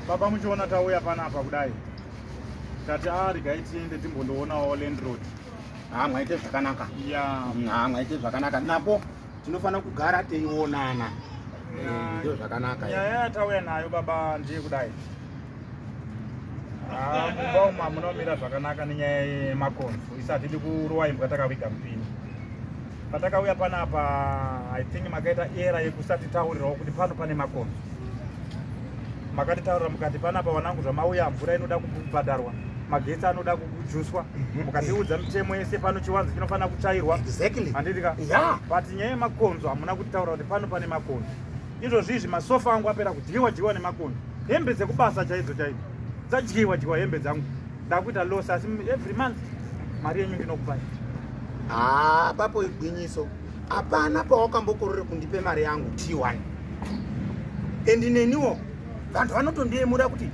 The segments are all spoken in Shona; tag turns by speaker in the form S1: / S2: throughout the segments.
S1: Baba muchiona tauya panapa kudai tati a ah, regai tiende timbondoonawo landlord.
S2: Ha mwaite zvakanaka.
S1: Ya.
S2: Mm, ha mwaite zvakanaka. Napo tinofanira kugara teionana. Eh, ndio zvakanaka.
S1: Nyaya yatauya nayo baba ndiye kudai. Ah, mumba umu hamunomira zvakanaka nenyaya yemakonzo. Isu hatidi kurowa imbwa takaviga mupini. Patakauya panapa I think makaita era yekusatitaurirawo kuti pano pane makonzo. Makatitaurira mukati panapa wanangu zvamauya mvura inoda kubhadharwa magetsi anoda kujuswa mhm. mukatiudza mitemo yese pano chiwanzo chinofanira kutsvairwa
S2: exactly.
S1: Handiti ka
S2: yeah.
S1: But nyaya yemakonzo hamuna kutitaura kuti pano pane makonzo. Izvozvi izvi masofa angu apera kudyiwa dyiwa nemakonzo. Hembe dzekubasa chaidzo chaidzo dzadyiwa dyiwa hembe dzangu. Ndakuita loss asi every month mari yenyu ndinokupai.
S2: Ah, papo igwinyiso. Hapana pawakambokorere kundipe mari yangu T1. And neniwo vanhu vanotondiyemura kuti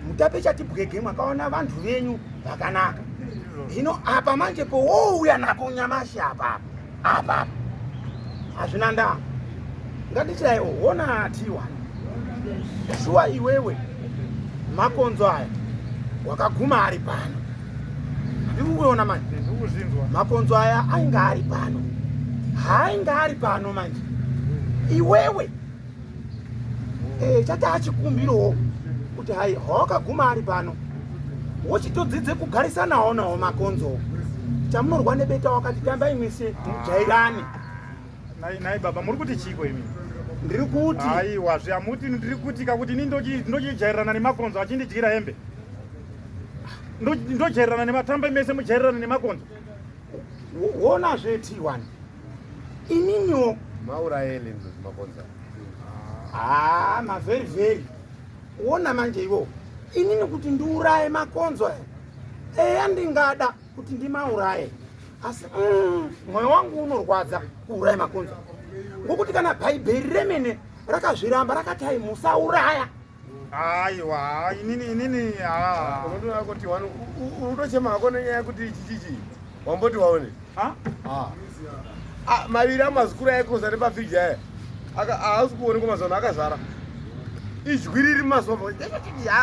S2: mutape chatibwege mwakaona vanhu venyu vakanaka. Hino apa manje powouya napo nyamashi apa apa hazvina ndaa. Ngatichidai hona T1. Shuwa iwewe makonzo aya wakaguma ari pano. Ndikukuona manje.
S1: Ndikuzvinzwa.
S2: Makonzo aya ainga ari pano. Hainga ari pano manje. Iwewe eh chati achikumbirawo kuti hai hawakaguma ari pano. Wochitodzidze kugarisanawo nawo makonzo. Chamunorwa nebeta wakati tambai mwese mujairane.
S1: Nai nai baba muri kuti chiiko imi?
S2: Ndiri kuti
S1: aiwa zve amuti ndiri kuti kakuti ini ndochijairirana nemakonzo achindidyira hembe. Ndojairirana nematambe mese mujairirana nemakonzo.
S2: Wona zve T1. Ininiwo
S3: maurayele nzo makonzo.
S2: Ah, ma very very. Wona manje iwo. Inini kuti ndiuraye makonzo aya. Eya ndingada kuti ndimauraye asi mm, mwoyo wangu unorwadza kuuraya makonzo ngokuti kana bhaibheri remene rakazviramba rakati hai musauraya
S1: aiwa inini inini
S3: ah. unotoona kuti wani unotochema hako nenyaya yekuti ichi chichi wamboti waone ah? Ah, maviri amazukuru aikoza nepafiji aya haasi kuonekwa mazuva akazvara ijwi riri mumasofa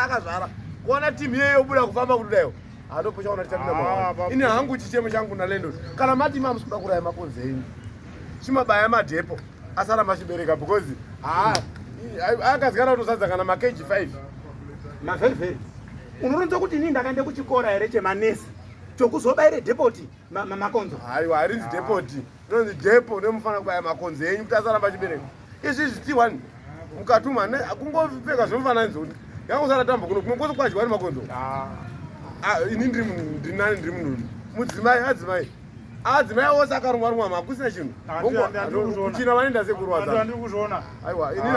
S3: akazvara kuona timu iyeyo yobuda kufamba kudaiwo Andopochaona tichapinda ah, mawana. Ini hangu chichemo changu na landlord. Kana mati mamusi kuda kuraya makonzi enyu. Chimabaya madhepo asara machibereka because ah akazikana kutosadza kana makeji 5.
S2: Mavhevhe. Unoronza kuti ini ndakaenda kuchikora here chemanesi chokuzobaire depoti makonzo.
S3: Haiwa harinzi depoti. Rinonzi depo ndomufanira kubaya makonzo enyu kuti asaramba achibereka. Izvi zviti wani mukatuma kungopfeka zvemufananidzo kuti yangosara tambo kuno kumwe kwose kwadyiwa nemakonzo. Ah. Ah, ini ndiri ndinani ndiri munhu mudzimai adzimai adzimai ose akarumwa rumwa makusina chinhu kuchina vanoenda sekurwadza aiwa ini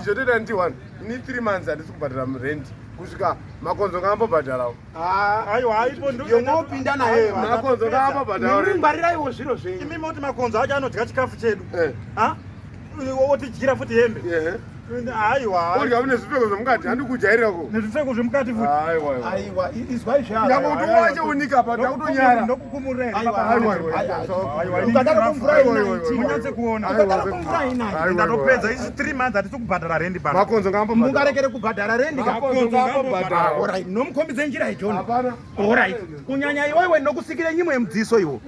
S3: izvo toita ndi one ini three months handisi kubhadhara rent kusvika makonzo ngaambobhadharawo
S2: Ah,
S1: aiwa aipo
S2: yomopinda naye
S3: makonzo ngaambobhadharawo
S2: ngwariraiwo zviro zvenyu
S1: imi moti makonzo acho anodya chikafu chedu
S3: eh.
S1: Ah? Otidyira futi hembe aiwa
S3: odya nezvipfeko zvemukati handi kujairira ko
S1: nezvipfeko zvemukati futi
S3: aiwa
S2: aiwa izwai
S3: zve nyangwe kuti wache unika pa ndakutonyara
S1: ndokukumurira
S2: ukadaro kumvura
S1: munyatse kuona
S2: ukadaro kumvura inayi
S1: ndatopedza isi 3 months hatisi kubhadhara rendi pano
S3: makonzo ngaambobhadhara
S2: mungarekere kubhadhara rendi
S3: makonzo ngaambobhadhara
S2: alright nomukombidze njira ijona
S3: hapana
S2: alright kunyanya iwewe nokusikire nyimwe yemudziso iwo.